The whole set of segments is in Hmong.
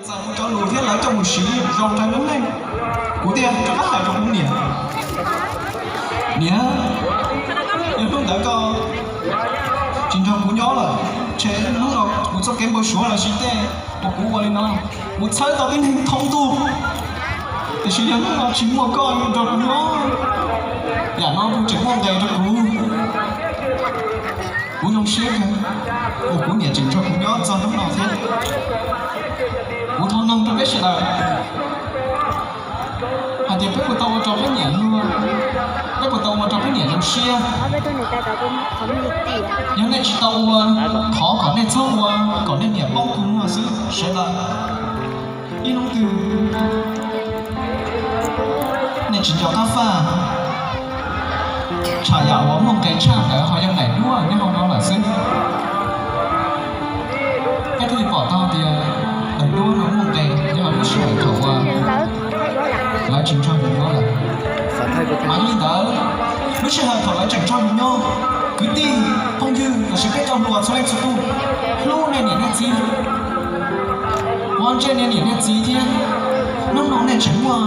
Txais kuv cov lus thiab lawv coj mus siv zoo rau lub neej. Kuv thiaj rov qab hais rau kuv niam, niam, yog hnub ntawd koj tsis nrog kuv nyob lawm, ntshe hnub no kuv txoj kev npau suav los sis tej uas kuv ua li no, kuv txhawb tau tib neeg thoob ntuj, tiam sis yog hnub no tsis muaj koj nrog kuv nyob, yam no kuv tseem muaj nqis rau kuv. Kuv zoo siab kawg uas kuv niam tseem nrog kuv nyob txog hnub no thiab. Kuv thov noog rau peb sawv daws hais tias peb puas tau ua rau peb niam luag, peb puas tau ua rau peb niam zoo siab. Yog nej tsis tau ua, thov kom nej txhob ua kom nej niam poob kua muag xwb sawv daws. Ib hnub twg nej tsis nco qab faj, tsham yam uas muaj nqis tshaj ntawd ho yog daim duab nyob hauv no lawm xwb. Peb thiaj li pom tau tias daim duab no muaj nqis yog lub sij hawm thaum uas lawv tsis nrog yus nyob lawm. Mas yog li ntawd, lub sij hawm thaum lawv tseem nrog yus nyob, kwv tij, phooj ywg lossis peb cov hluas txhua leej txhua tus, hlub nej niam nej txiv, quav ntsej nej niam nej txiv thiab. Hnub no nej tseem muaj,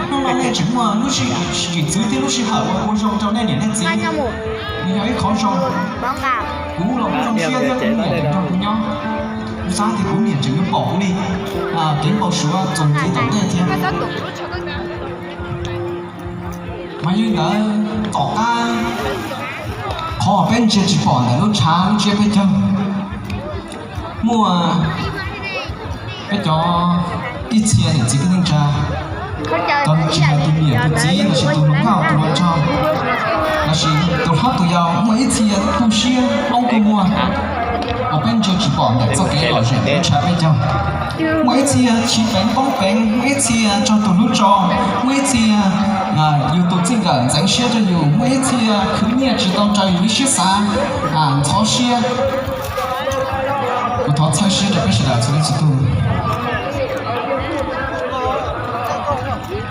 hnub no nej tseem muaj lub sij hawm txwv thiab lub sij hawm ua zoo rau nej niam nej txiv, nws yog ib qhov zoo. Kuv los kuv zoo siab thiab kuv niam tseem nrog kuv nyob. Kuv xav tias kuv niam tseem yuav pom kuv li kev npau suav txuas ntxiv tom ntej thiab. Mas yog li ntawd, tom qab qhov peb ntsia tsis pom ntawm lub tshav lub tsiab peb caug, muaj peb cov ib txhia niam txiv kwv tij neej tsa, tsis hais tus niam tus txiv lossis tus hluas nkauj tus hluas nraug, lossis tus hlob tus yau, muaj ib txhia tu siab poob kua muag uas peb ntsia tsis pom ntawm txoj kev lom zem lub tshav peb caug. Muaj ib txhia siv peev poob peev, muaj ib txhia tsaug tus hlub tso, muaj ib txhia yus tus txij nkawm ntxeev siab rau yus, muaj ib txhia khwv nyiaj tsis tau raws yus lub siab xav, ntxhov siab. Kuv thov txhawb siab rau peb sawv daws txhua leej txhua tus.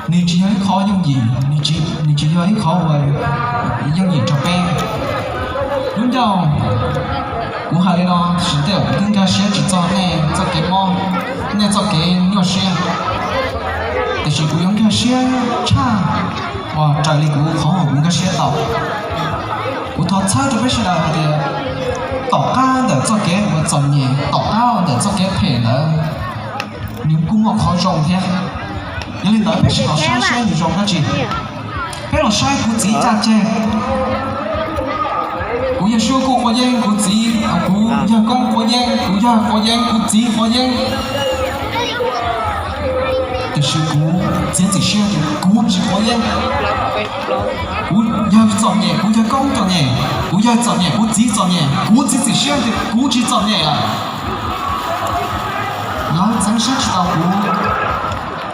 Nws tsis yog ib qho yooj yim, nws tsis yog ib qho uas yooj yim rau peb. Lub ncauj, kuv hais li no, tab sis tej zaum kuv twb nkag siab tsis txog nej txoj kev mob, nej txoj kev nyuaj siab, tiam sis kuv yuav nkag siab tshaj uas raws li kuv qhov uas kuv nkag siab tau. Kuv thov txhawb rau peb sawv daws hais tias tom qab ntawm txoj kev uas txom nyem, tom qab ntawm txoj kev phem ntawd, nws kuj muaj qhov zoo thiab. Yog li ntawd peb sib los saib saib nws zoo dab tsi. Peb los saib kuv txiv caj ceg. Kuv yawg suab kuj quav yeeb, kuv txiv, kuv yawg koob quav yeeb, kuv yawg quav yeeb, kuv txiv quav yeeb. Tiam sis kuv txiav txim siab tias kuv tsis quav yeeb. Kuv yawg txom nyem, kuv yawg koob txom nyem, kuv yawg txom nyem, kuv txiv txom nyem, kuv txiav txim siab tias kuv tsis txom nyem lawm. Lawv txeev siab tsis tau kuv,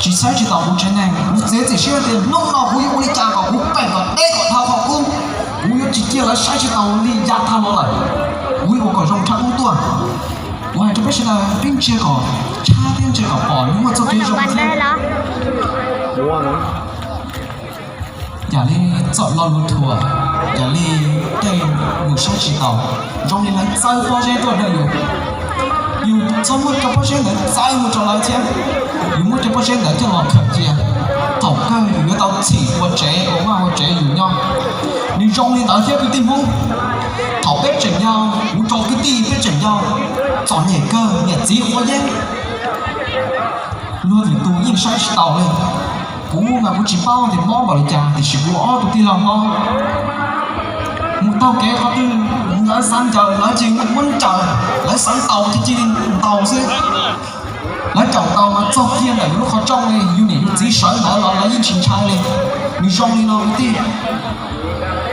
tsis saib tsis tau kuv tsev neeg, kuv txiav txim siab tias hnub no kuv yuav ua li cas kom kuv peem kom deb kom dhau qhov qub. Kuv yuav tsis cia lawv saib tsis tau li yav tag los lawm. Kuv yuav ua kom zoo tshaj qub tuaj. Kuv hais rau peb sawv daws peb ntsia kom tshab thiab ntsia kom pom nws muaj txoj kev zoo thiab. Yam li txoj lo lus thuam, yam li tej mus saib tsis taus, zoo li lawv txawb pob zeb tuaj rau yus. Yus txhob muab cov pob zeb ntawd txawb mus rau lawv thiab, yus muab cov pob zeb ntawd coj los khaws cia. Thaum kawg yus yuav tau txhim ua tsev, ua vaj ua tsev yus nyob. Nws zoo li ntawd thiab kwv tij Hmoob. Thaum peb tseem yau, kuv rau kwv tij peb tseem yau, txom nyem kawg, niam txiv quav yeeb, luag lwm tus yeej saib tsis taus li. Kuv mas kuv tsis paub tias mob npaum li cas, tiam sis kuv ob tug tij laug hlob mus taug kev qhov twg, lawv xav ncaws lawv ces muab ncaws, lawv xav ntaus ces cia li ntaus xwb. Lawv caum ntaus mas txog kiag ntawm yus lub qhov rooj li, yus niam yus txiv sawv ntawd los lawv yeej tsis ntshai li. Nws zoo li no kwv tij.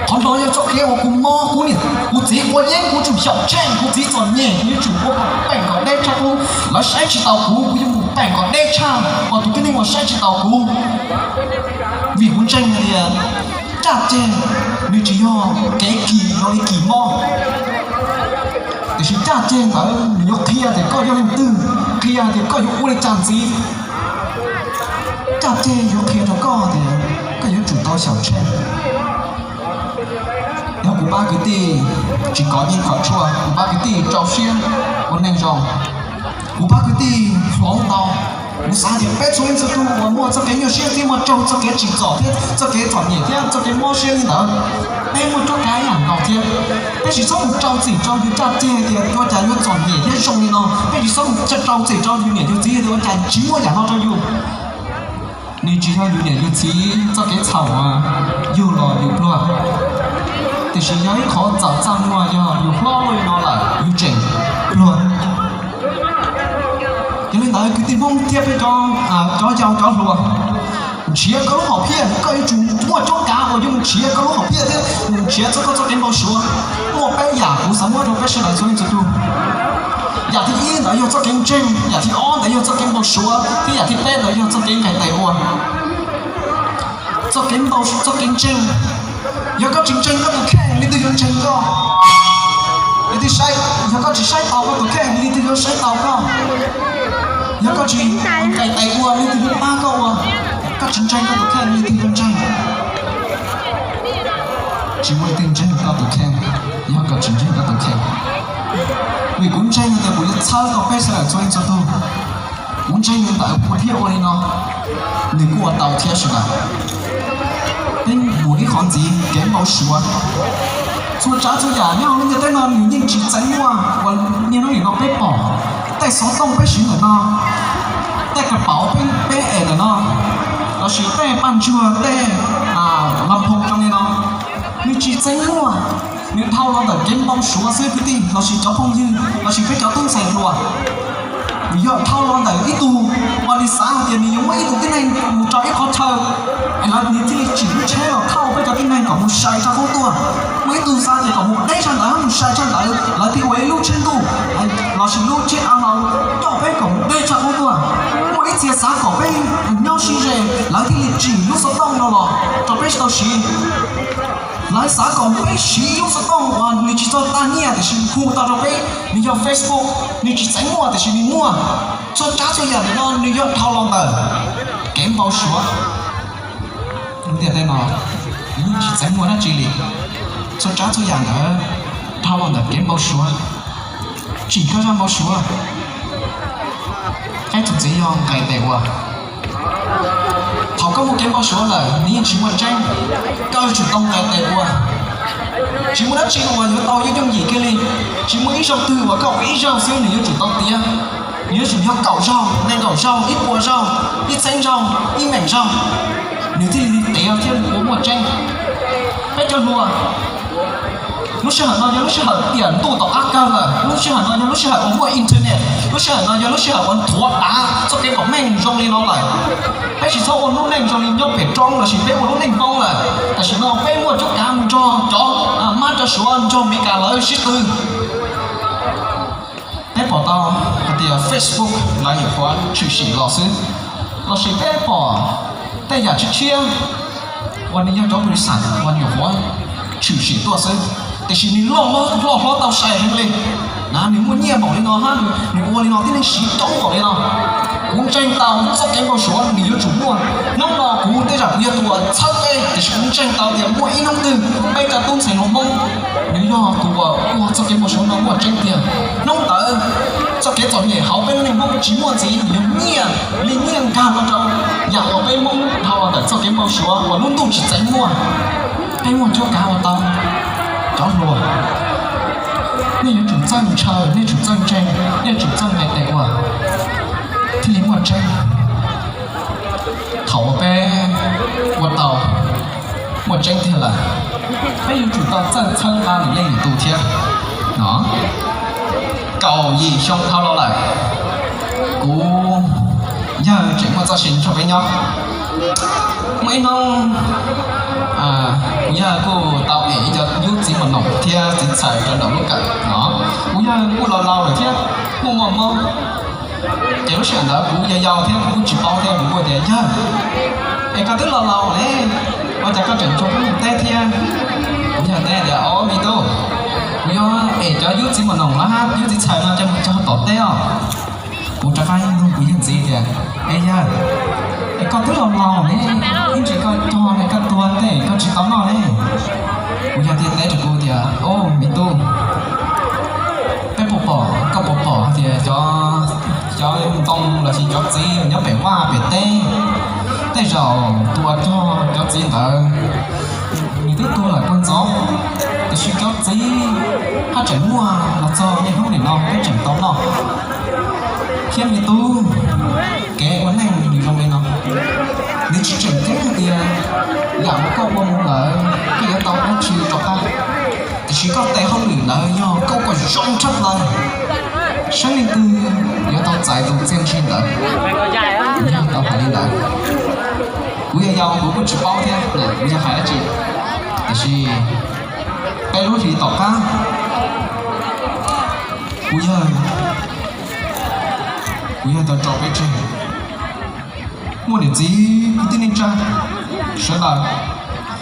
Qhov no yog txoj kev uas kuv mob, kuv niam kuv txiv quav yeeb, kuv tsum xyaum tsheej, kuv txiv txom nyem, kuv yuav tsum ua kom peem kom deb tshaj qub. Lawv saib tsis taus kuv, kuv yuav mus peem kom deb tshaj uas tus tib neeg uas saib tsis taus kuv. Vim kuv ntseeg hais tias caj ceg nws tsis yog kev kis zoo li kis mob, tiam sis caj ceg ntawd nws yuav qhia tias koj yog leej twg, qhia tias koj yuav ua li cas ntxiv. Caj ceg yuav qhia rau koj tias koj yuav tsum tau xyaum tsheej. Yog kuv pab kwv tij tsis kov yeeb kov tshuaj, kuv pab kwv tij rau siab ua neej zoo. Kuv pab kwv tij hloov tau, kuv xav tias peb txhua leej txhua tus uas muaj txoj kev nyuaj siab thiab muaj raug txoj kev tsim txom thiab txoj kev txom nyem thiab txoj kev mob siab li ntawd, peb muaj cuab kav ib yam nkaus thiab. Peb tsis txhob mus rau txim rau yus caj ceg tias ua cas yuav txom nyem thiab zoo li no, peb tsis txhob mus rau txim rau yus niam yus txiv tias ua cas tsis muaj yam no rau yus. Nws tsis yog yus niam yus txiv txoj kev txhaum uas yug los yus pluag, tiam sis yog ib qhov txawm txaj muag yog yus hlob luaj li no lawm yus tseem pluag. Yog li ntawd kwv tij Hmoob thiab peb cov, cov yau cov hluas, nrhiav koj lub hom phiaj, koj yuav tsum muaj cuab kav uas yuav mus nrhiav koj lub hom phiaj thiab mus nrhiav txog koj txoj kev npau suav. Muaj peb yam kuv xav muab rau peb sawv daws txhua leej txhua tus. Yam thib ib ntawd yog txoj kev ntseeg, yam thib ob ntawd yog txoj kev npau suav, thiab yam thib peb ntawd yog txoj kev nqaim tes ua. Txoj kev npau, txoj kev ntseeg. Yog koj tsis ntseeg koj tus kheej, leej twg yuav ntseeg koj? Leej twg saib, yog koj tsis saib taus koj tus kheej, leej twg yuav saib taus koj? Yog koj tsis nqaim tes ua, leej twg yuav pab koj ua? Koj tsis ntseeg koj tus kheej, leej twg yuav ntseeg? Tsis muaj leej twg ntseeg koj tus kheej, yog koj tsis ntseeg koj tus kheej. Vim kuv ntseeg tias kuv yuav txhawb tau peb sawv daws txhua leej txhua tug. Kuv ntseeg li ntawd kuv thiaj ua li no, nws kuj ua tau thiab sawv daws. Peb mus ib qhov ntxiv kev npau suav. Txhua tsav txhua yam nyob hauv lub ntiaj teb no nws yeej tsis txeev muaj uas niaj hnub nim no peb pom. Tej xov tooj peb siv ntawm no, tej kas pauv peb es ntawm no, lossis tej paj ntsuag tej lam phoo zoo li no, nws tsis txeev muaj. Nws dhau los ntawm kev npau suav xwb kwv tij, lossis cov phooj ywg, lossis peb cov tub ntxhais hluas. Nws yog dhau los ntawm ib tug uas nws xav hais tias nws yuav muab ib tug tib neeg mus rau ib qhov chaw, es lawv nws thiaj li tsim lub tsheb los thauj peb cov tib neeg kom mus sai tshaj qub tuaj. Muaj ib tug xav tias kom mus deb tshaj ntawd, mus sai tshaj ntawd, lawv thiaj ua ib lub tsheb ntuj lossis lub tsheb av hlau coj peb kom mus deb tshaj qub tuaj. Muaj ib txhia xav kom peb nyob sib ze, lawv thiaj li tsim lub xov tooj no los rau peb tsis tau siv. Lawv xav kom peb siv ib lub xov tooj uas nws tsis txog tag nyiaj tiam sis hu tau rau peb, nws yog Facebook, nws tsis txeev muaj tiam sis nws muaj. Txhua tsav txhua yam ntawm no nws yog dhau los ntawm kev npau suav. Lub ntiaj teb no nws yeej tsis txeev muaj dab tsi li. Txhua tsav txhua yam ntawd dhau los ntawm kev npau suav. Tsim koj zaj npau suav. Qaib tug txiv yog nqaim tes ua. Thaum koj muaj kev npau suav lawm nws yeej tsis muaj tseeb, koj yuav tsum tau nqaim tes ua. Tsis muaj dab tsi uas yuav tau yooj yooj yim kiag li. Tsis muaj ib zaug twg uas koj ua ib zaug xwb, nws yuav tsum tau tiav. Nws yuav tsum yog kaum zaug, nees nkaum zaug, ib puas zaug, ib txhiab zaug, ib meem zaug, nws thiaj li tiav thiab ua muaj tseeb. Peb cov hluas, lub sij hawm no yog lub sij hawm tiam ntuj tom qab kawg lawm, lub sij hawm no yog lub sij hawm uas muaj internet, lub sij hawm no yog lub sij hawm uas nthuav dav txoj kev kom meej zoo li no lawm. Peb tsis txhob ua lub neej zoo li nyob pem roob lossis peb ua lub neej Hmoob lawm. Tam sim no peb muaj cuab kav mus nrog cov mab cov suav nrog Meskas lawv sib tw. Peb pom tau hais tias Facebook lawv nyuam qhuav tshwm sim los xwb, lossis peb pom tej yam tshiab tshiab uas nws yog cov npau suav uas nyuam qhuav tshwm sim tuaj xwb, tiam sis nws loj hlob tau sai heev li na, nws muaj nyiaj npaum li no hab, nws ua li no tib neeg siv coob npaum li no. Kuv ntseeg tau txoj kev npau suav nws yuav tsum muaj. Hnub no kuv tej zaum kuv yog tus uas txhawb peb, tiam sis kuv ntseeg tau tias muaj ib hnub twg peb cov tub ntxhais hluas Hmoob, nws yog tus uas ua txoj kev npau suav no muaj tseeb tiag. Hnub ntawd txoj kev txom nyem hauv peb lub neej Hmoob tsis muaj ntxiv, yog nyiaj li nyiaj nkag los rau yam uas peb Hmoob dhau los ntawm txoj kev npau suav uas lub ntuj tsis txeev muaj. Peb muaj cuab kav ua tau. Cov hluas, nej yuav tsum txawj ntshaw, nej tsum txawj ntseeg, nej tsum txawj nqaim tes ua, thiaj li muaj tseeb. Thaum uas peb ua tau muaj tseeb tiag lawm, peb yuav tsum tau txawj txhawb nqa lwm leej lwm tus thiab no. Kaum yim xyoo dhau los lawm, kuv yawg tseem muaj txoj sia nrog peb nyob. Muaj ib hnub kuv yawg kuj tau ev ib co yub txiv mos noom thiab txiv txhais rau nraum lub kawm no. Kuv yawg kuj laus laus lawm thiab kuj muaj mob. Ces lub sij hawm ntawd kuv yau yau thiab kuv kuj tsis paub thiab kuv kuj tias, Yawg, es koj twb laus laus ne, ua cas koj tseem tso kuv mus teb thiab? Kuv yawg teb tias, Au me tub, kuv yuav ev cov yub txiv mos noom los hab yub txiv txhais no coj mus tso tom teb os. Kuv rov qab nug kuv yawg ntxiv tias, Es yawg, es koj twb laus laus ne, ib ntsis koj cog ne koj tuag tej koj tsis tau noj ne? Kuv yawg thiaj teb rau kuv tias, Au me tub, peb puas Koj puas pom tias cov, cov ntoo los sis cov txiv nyob pem vaj pem teb, tej zaum tus uas cog cov txiv ntawd nws twb tuag lawm puag ntxov, tiam sis cov txiv haj tseem muaj los txog niaj hnub nim no peb tseem tau noj. Thiab me tub, kev ua neej nws zoo li no, nws tsis tseem ceeb hais tias yam uas koj ua mus lawm koj yuav tau dab tsi rov qab, tiam sis koj tes hauj lwm ntawd yog koj ua zoo tshaj plaws, saib leej twg yuav tau txais tus txiaj ntsig ntawd. Kuv yog tau hais li ntawd. Kuv yog yau kuv kuj tsis paub thiab kuv yog hais dab tsi, tiam sis peb lub hlis tom qab kuv yawg, kuv yawg tau tso peb tseg. Muaj niam txiv kwv tij neej tsa sawv daws,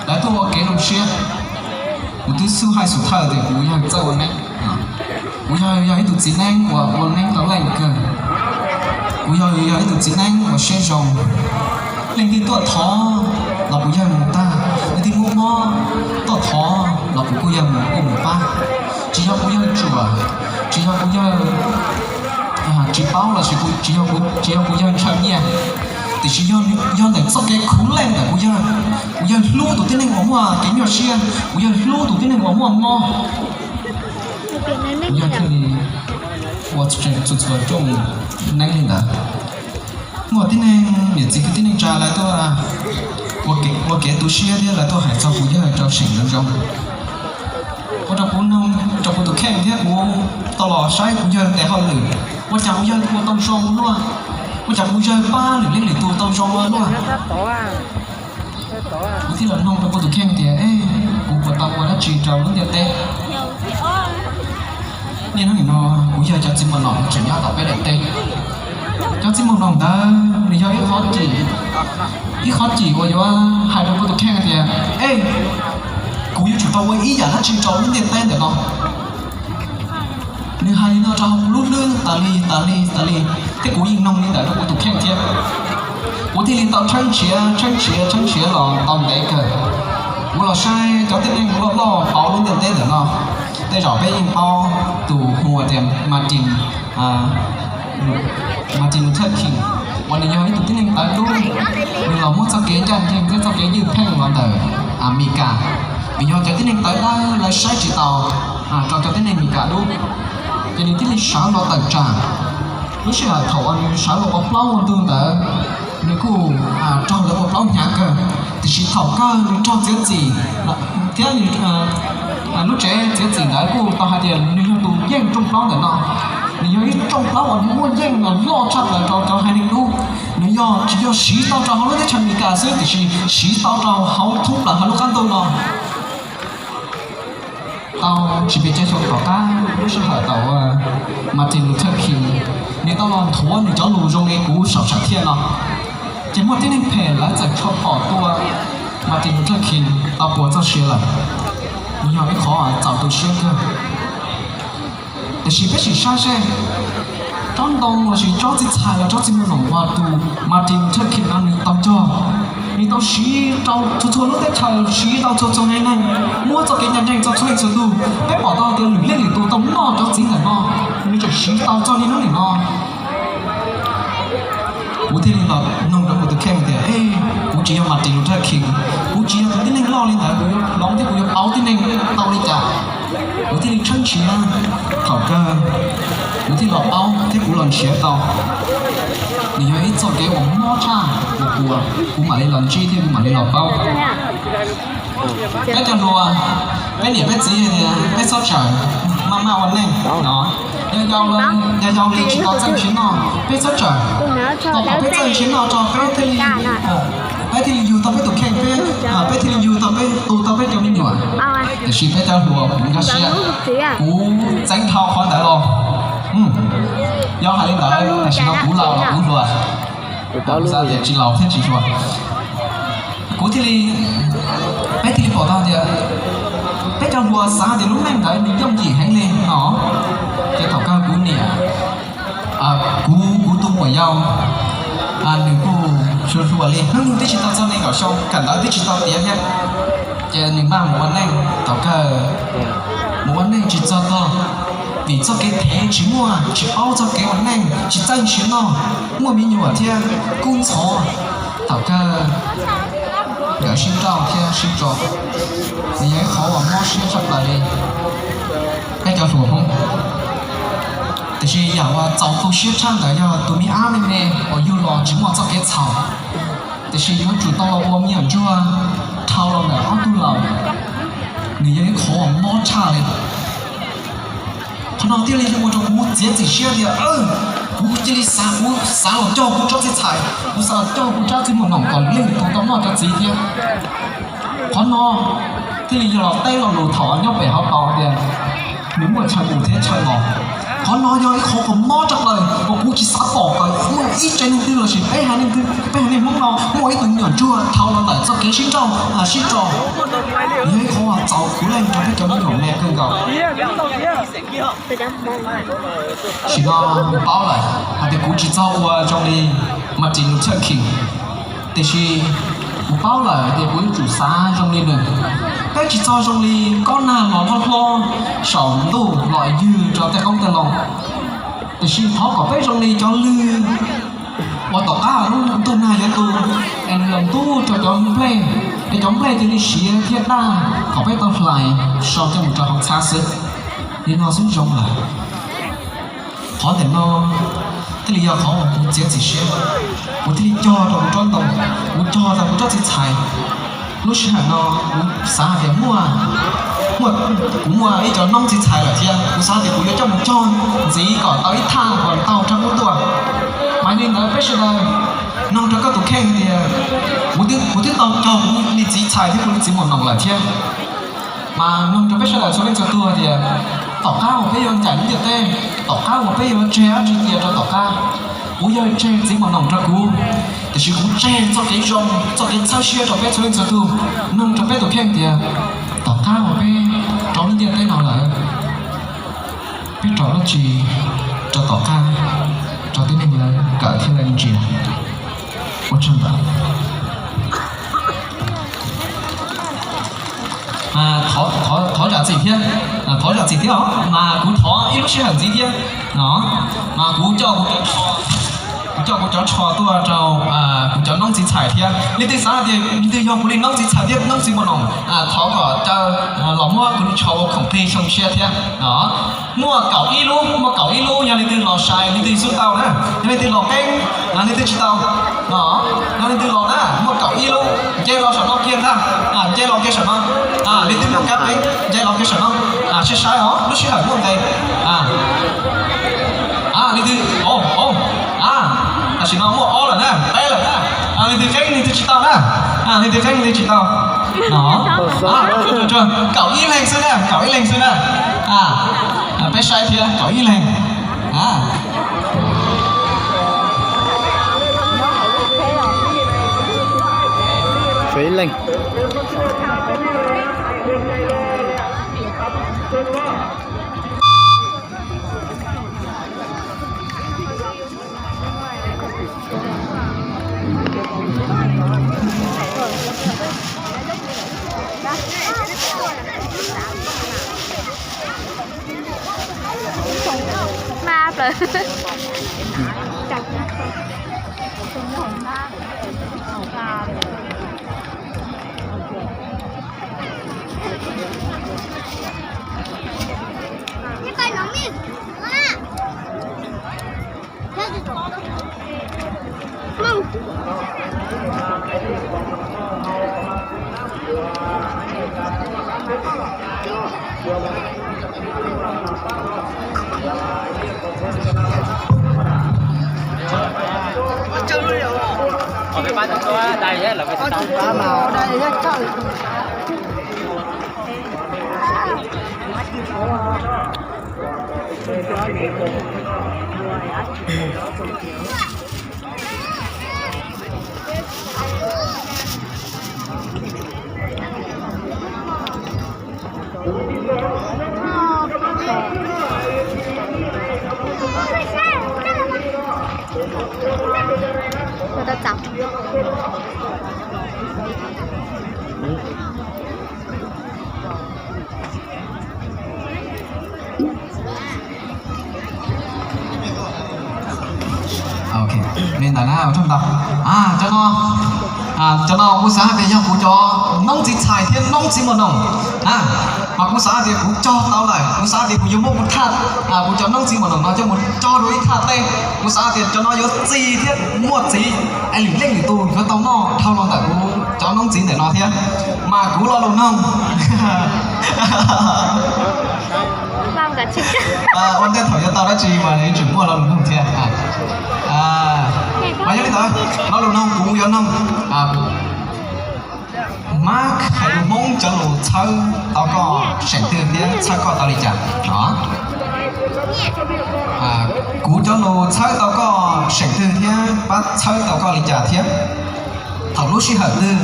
lawv tuaj ua kev zoo siab. Kuv twb xub hais xub thawj tias kuv yawg txawj ua neeb. Kuv yawg yog ib tug txiv neeb uas ua neeb tau leej kawg. Kuv yawg yog ib tug txiv neeb uas siab zoo. Leej twg tuaj thov los kuv yawg mus tag, leej twg muaj mob tuaj thov los kuv kuj yawg mus kuj mus pab. Tsis yog kuv yawg tsuas, tsis yog kuv yawg tsis paub los sis tsis yog kuv yawg ntshaw nyiaj, tiam sis yog ntawm txoj kev khuv leej ntawm kuv yawg. Kuv yawg hlub tus tib neeg uas muaj kev nyuaj siab, kuv yawg hlub tus tib neeg uas muaj mob. Kuv yawg thiaj li ua txhua txhua rooj neeb li ntawd. Muaj tib neeg niam txiv kwv tij neej tsa lawv tuaj ua kev tu siab thiab lawv tuaj hais txog kuv yawg rau seem zoo zoo. Ua rau kuv noog rau kuv tus kheej thiab kuv tau los saib kuv yawg tes hauj lwm, ua cas kuv yawg ua tau zoo luaj, ua cas kuv yawg pab lwm leej lwm tus tau zoo ua luaj. Kuv thiaj los noog rau kuv tus kheej tias, kuv puas tau ua dab tsi rau lub ntiaj teb? Niaj hnub nim no kuv yawg cov txiv mos noom tseem nyob tom peb daim teb. Cov txiv mos noom ntawd nws yog ib qhov cim, ib qhov cim uas yuav hais rau kuv tus kheej tias, e, kuv yuav tsum tau ua ib yam dab tsi rau lub ntiaj teb ntawm no. Nws hais li no rau hauv kuv lub hlwb tas li tas li tas li, thiab kuv yeej noog li ntawd rau kuv tus kheej thiab. Kuv thiaj li tau tshawb nrhiav tshawb nrhiav tshawb nrhiav los tau ntev kawg. Kuv los saib cov tib neeg loj loj pauv lub ntiaj teb ntawm no, tej zaum peb yeej paub tus hu ua tias Martin, Martin Luther King, uas nws yog ib tug tib neeg tawv dub, nws los muab txoj kev ncaj ncees thiab txoj kev ywj pheej los ntawm Amelikas. Vim yog cov tib neeg tawv dawb lawv saib tsis taus rau cov tib neeg Amelikas dub, ces nws thiaj li sawv los tawm tsam. Lub sij hawm thaum uas nws sawv los ua plaub ua ntug ntawd, nws kuj raug lawv ua plaub hnyav kawg, tiam sis thaum kawg nws raug txiav txim thiab lub tsev txiav txim ntawd kuj tau hais tias nws yog tus yeej rooj plaub ntawm no. Nws yog ib rooj plaub uas muaj yeej los loj tshaj plaws rau cov haiv neeg dub. Nws yog tsis yog siv tau rau hauv lub teb chaws Amelikas xwb, tiam sis siv tau rau hauv thoob plaws hauv lub qab ntuj no. Tau tsis pes tsawg xyoo tom qab, lub sij hawm thaum Martin Luther King nws tau los nthuav nws cov lus zoo li kuv saum sam thiaj no, ces muaj tib neeg phem lawv txawm tshua phom tua Martin Luther King tau puas txoj sia lawm. Nws yog ib qhov txaus tu siab kawg. Tiam sis peb sim saib seb, tsob ntoo los sis tsob txiv txhais los tsob txiv mos noom uas tus Martin Luther King no nws tau cog, nws tau siv rau txhua txhua lub teb chaws, siv rau txhua txhua haiv neeg, muab txoj kev ncaj ncees rau txhua leej txhua tus. Peb pom tau tias lwm leej lwm tus tau noj cov txiv ntawm no, nws tseem siv tau txog niaj hnub nim no. Kuv thiaj li los noog rau kuv tus kheej tias, e, kuv tsis yog Martin Luther King, kuv tsis yog tus tib neeg loj li ntawd, kuv yuav hloov thiab kuv yuav pauv tib neeg tau li cas? Kuv thiaj li tshawb nrhiav, thaum kawg kuv thiaj los paub thiab kuv los nrhiav tau. Nws yog ib txoj kev uas mob tshaj uas kuv, kuv mam li los ntsib thiab kuv mam li los paub. Peb cov hluas, peb niam peb txiv tias peb txhob tsawm, maj maj ua neej no. Yog yau, yog yau li tsis tau txawj nrhiav noj, peb txhob tsawm. Tau kom peb txawj nrhiav noj tso peb thiaj li, peb thiaj li yug tau peb tus kheej, peb, peb thiaj li yug tau peb, tu tau peb cov me nyuam. Tiam sis peb cov hluas kuv nkag siab, kuv txeev dhau qhov ntawd los. Yog hais li ntawd tam sim no kuv laus los kuv hluas, tsis laus thiab tsis hluas. Kuv thiaj li, peb thiaj li pom tau tias peb cov hluas xav tias lub neej ntawd nws yooj yim heev li no. Ces thaum kawg kuv niam, kuv, kuv tus muam yau, nws kuj hluas hluas li, hnub nyoog twb tsis tau txog nees nkaum xyoo, kawm ntawv twb tsis tau tiav thiab. Ces nws maj mus ua neej, thaum kawg mus ua neej tsis txog tog Vim txoj kev thev tsis muaj, tsis paub txoj kev ua neej, tsis txawj siab noj, muaj me nyuam thiab kub ntxhov. Thaum kawg nkawd sib nrauj thiab sib tso, nws yog ib qhov uas mob siab tshaj plaws li peb cov hluas Hmoob. Tiam sis yam uas txaus tu siab tshaj ntawd yog tus me ab me me uas yug los tsis muaj txoj kev txhaum, tiam sis yuav tsum tau los ua me nyuam ntsuag dhau los ntawm ob tug laus, nws yog ib qhov uas mob tshaj li. Qhov no thiaj li ua rau kuv txiav txim siab tias kuv cia li xav, kuv xav los cog kuv tsob txiv txhais, kuv xav los cog kuv tsob txiv muas noom kom leej twg tau noj cov txiv thiab. Qhov no thiaj li yog los teb lo lus thaum nyob pem hauv paus tias nws muaj chaw mus thiab chaw los. Qhov no yog ib qhov uas mob tshaj plaws uas kuv tsis xav pom kom muaj ib tsev neeg twg lossis peb haiv neeg twg, peb haiv neeg Hmoob no muaj ib tug me nyuam ntsuag dhau los ntawm txoj kev sib nrauj sib tso. Yog ib qhov uas txaus khuv leej rau peb cov me nyuam me kawg nkaus. Tam sim no kuv paub lawm hais tias kuv tsis txog ua zoo li Martin Luther King, tiam sis kuv paub lawm tias kuv yuav tsum xav zoo li nws. Peb tsis txog zoo li kob nag los hlob hlob saum ntuj los ywg rau tej qoob tej loo, tiam sis thov kom peb zoo li cov lwg uas tom qab lub ntuj nag yuav tu, es nws los ntub rau cov nplej, es cov nplej cia li siav thiab daj kom peb tau hlais so coj mus rau hauv txhab xwb. Li no xwb zoo lawm. Qhov ntawm no thiaj li yog qhov uas kuv txiav txim siab, kuv thiaj li cog rau kuv tsob ntoo, kuv cog rau kuv tsob txiv txhais. Lub sij hawm no kuv xav hais tias muaj, muaj, kuv muaj ib co noob txiv txhais lawm thiab, kuv xav tias kuv yuav coj mus cog ntxiv kom tau ib thaj kom tau rau kuv tuaj. Mas li ntawd peb sawv daws, noog rau koj tus kheej tias, kuv twb, kuv twb tau cog kuv li txiv txhais thiab kuv li txiv muas noom lawm thiab. Mas noog rau peb sawv daws txhua leej txhua tug tias, tom qab uas peb yuav ncaim lub ntiaj teb, tom qab uas peb yuav tseg dab tsi cia rau tom qab, kuv yog tseg txiv muas noom rau kuv, tiam sis kuv tseg txoj kev zoo, txoj kev txhawb siab rau peb txhua leej txhua tug. Noog rau peb tus kheej tias, tom qab uas peb rau lub ntiaj teb no lawm, peb rau dab tsi rau tom qab rau tib neeg lawv kawm thiab lawv ntsia. Ua tsaug ntawd. Thov zam txim thiab, thov zam txim thiab os, mas kuv thov ib lub sij hawm ntxiv thiab no, mas kuv coj, kuv coj kuv cov tsho tuaj rau kuv cov noob txiv txhais thiab. Leej twg xav hais tias leej twg yog kuv li noob txiv txhais thiab noob txiv muas noom, thov kom caw los muab kuv li tsho ua khoom plig xyoo tshiab thiab no. Muaj kaum ib lub, muaj kaum ib lub, yog leej twg los sai leej twg xub tau na, yog leej twg los qeeb leej twg tsis tau no. Yog leej twg los na, muaj kaum ib lub, nce los saum no kiag ntag, nce los kiag saum no. Leej twg muaj kab qeeb nce los kiag saum no, sai sai os, lub sij hawm muaj nqes. Leej twg, tam sim no muaj ob lawm na, peb lawm na. Leej twg qeeb leej twg tsis tau na, leej twg qeeb leej twg tsis tau. Kaum ib leeg xwb na, kaum ib leeg xwb na. Peb saib thiab, kaum ib leeg. Ib leeg. Mab plaws. Li ntawd na, ua tsaug ntau. Cov no, cov no kuv xav hais tias yog kuv cov noob txiv txhais thiab noob txiv muam noog na, mas kuv xav hais tias kuv cog tau lawm, kuv xav hais tias kuv yuav muab kuv thaj, kuv cov noob txiv muam noog no coj mus cog rau ib thaj teb. Kuv xav hais tias cov no yuav txi thiab muaj txiv, es lwm leej lwm tus yuav tau noj dhau los ntawm kuv cov noob txiv ntawm no thiab. Mas kuv lo lus noog, ua ntej thaum yuav tau dab tsi mas yuav tsum muaj lo lus noog thiab. Mas yog li ntawd lo lus noog kuv yuav noog, Mab hais lus Hmoob cov lus txhawb tau koj seem twg thiab txhawb koj tau li cas no? Kuv cov lus txhawb tau koj seem twg thiab pab txhawb tau koj li cas thiab thaum lub sij hawm twg?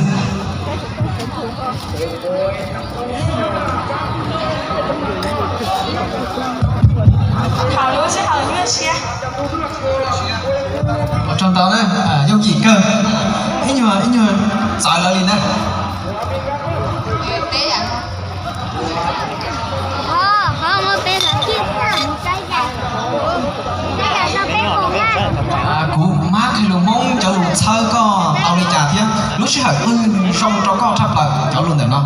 Thaum lub sij hawm nyuaj siab. Ua tsaug ntau na, yooj yim kawg, ib nyuag ib nyuag txawv lawv li na. Kuv Mab hais lus Hmoob cov lus txhawb koj tau li cas thiab lub sij hawm twg zoo rau koj tshaj plaws cov lus ntawm no?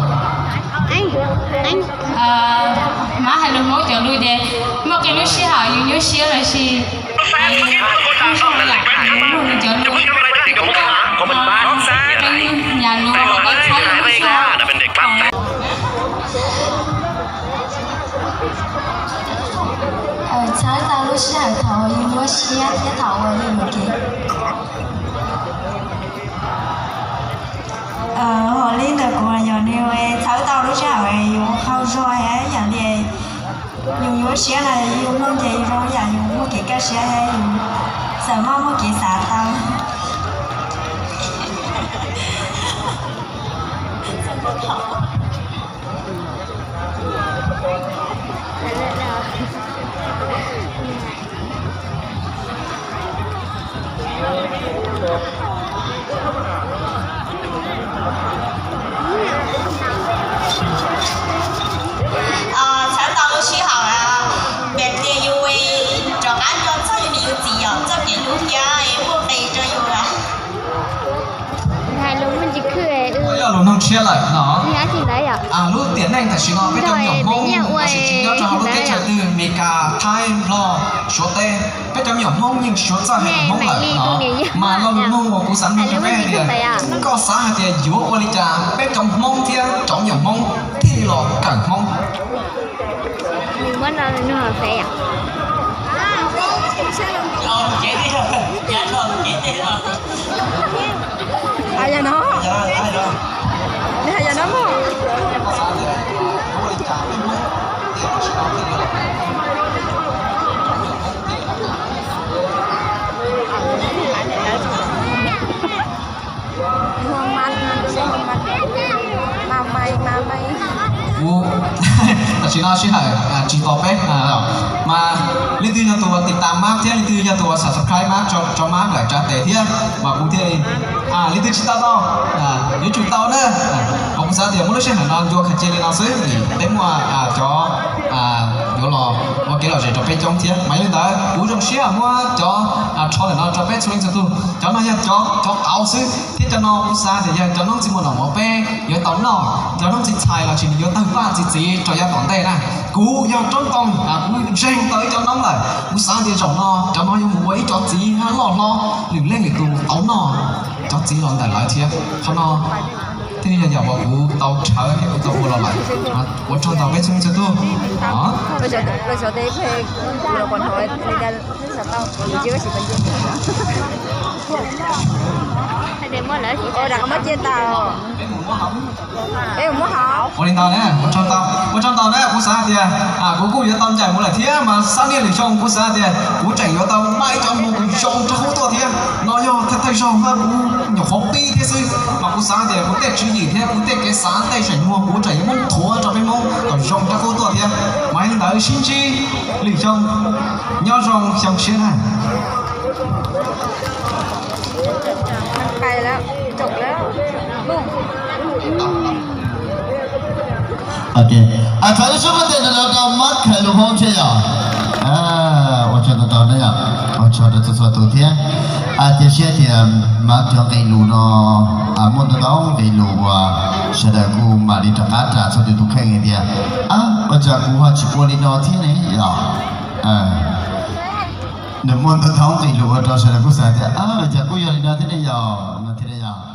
Mab hais lus Hmoob cov lus ces muaj qee lub sij hawm yus nyuaj siab lossis yus mloog nws cov lus, yus nyam lus los yus txhawb lub sij hawm. Txhawb tau lub sij hawm thaum uas yus nyuaj siab thiab thaum uas yus mus kev. Hos li ntawm kuv yog nws txhawb tau lub sij hawm yus qaug zog, yam li yus nyuaj siab na, yus mloog ces yus zoo yam yus muaj kev kaj siab, yus txawm maj muaj kev xav tau. Txhawb tau lub sij hawm, piav tias yus rov qab nco txog yus niam yus txiv yom, txoj kev hlub thiab muaj nqis rau yus. Yog lus noog tshiab lawm no. Lub tiam neej tam sim no peb cov me nyuam Hmoob tab sis tsis nyob rau hauv lub teb chaws twg, Meskas, Thaib, Nplog, Suav teb, peb cov me nyuam Hmoob yeej suav txawj hais lus Hmoob lawm no. Mas lo lus noog uas kuv xav noog rau peb hais tias, koj xav hais tias yuav ua li cas peb cov Hmoob thiab cov me nyuam Hmoob thiaj li los kawm Hmoob? Hais yam no, nws hais yam no mog. Tam sim no sij hawm tsis tos peb, mas leej twg yog tus uas tiv tas Mab thiab leej twg yog tus uas subscribe Mab tso Mab lawm tsa tes thiab mas kuv thiaj li, leej twg tsis tau tau, yuav tsum tau na. Mas kuv xav tias muab lub sij hawm no ncua khav cia li no xwb, peb muaj cov yuav los ua kev lom zem rau peb coob thiab. Mas yog li ntawd kuv zoo siab muab cov rho ntawm no rau peb txhua leej txhua tug. Cov no yog cov qauv xwb thiab cov no kuv xav tias yog cov noob txiv muam noom uas peb yuav tau noj, cov noob txiv txhais los sis nws yuav tawg paj txi txiv rau yav tom ntej na. Kuv yog Roob Tooj, kuv ntseeg tau ib cov noob lawm, kuv xav tias zaum no cov no yuav mus ua ib cov txiv loj hlob, lwm leej lwm tus tau noj cov txiv los ntawm lawv thiab. Qhov no thiaj li yog yam uas kuv tau tshawb thiab kuv tau ua los lawm. Ua tsaug ntau peb txhua leej txhua tug. Ua li ntawd na, ua tsaug ntau, ua tsaug ntau na, kuv xav tias kuv kuj yuav tau ncaim mus lawm thiab mas xab niaj lwm xyoo kuv xav tias kuv tseem yuav tau npaj ib cov hmoov zoo rau qhub tuaj thiab. No yog thawj thawj zaug mas kuv nyuam qhuav pib thiab xwb, mas kuv xav tias kuv tej tswv yim thiab kuv tej kev xav tej seem muag kuv tseem yuav muab nthuav rau peb Hmoob kom zoo rau qhub tuaj thiab. Mas li ntawd sib ntsib lwm xyoo, nyob zoo xyoo tshiab na. Thov lub suab koj tes rau Mab hais lus Hmoob thiab yom. Ua tsaug ntau ntau na yom, ua tsaug rau txhua txhua tus thiab. Cia siab tias mas cov nqe lus no muaj ntau ntau nqe lus uas sawv daws kuj mam li rov qab ras txhua tus tus kheej tias, ab, ua cas kuv ho tsis ua li no thiab ne yom. Nws muaj ntau ntau nqe lus ua rau sawv daws kuj xav tias, ab, cas kuj yog li no thiab ne yom, no thiab ne yom.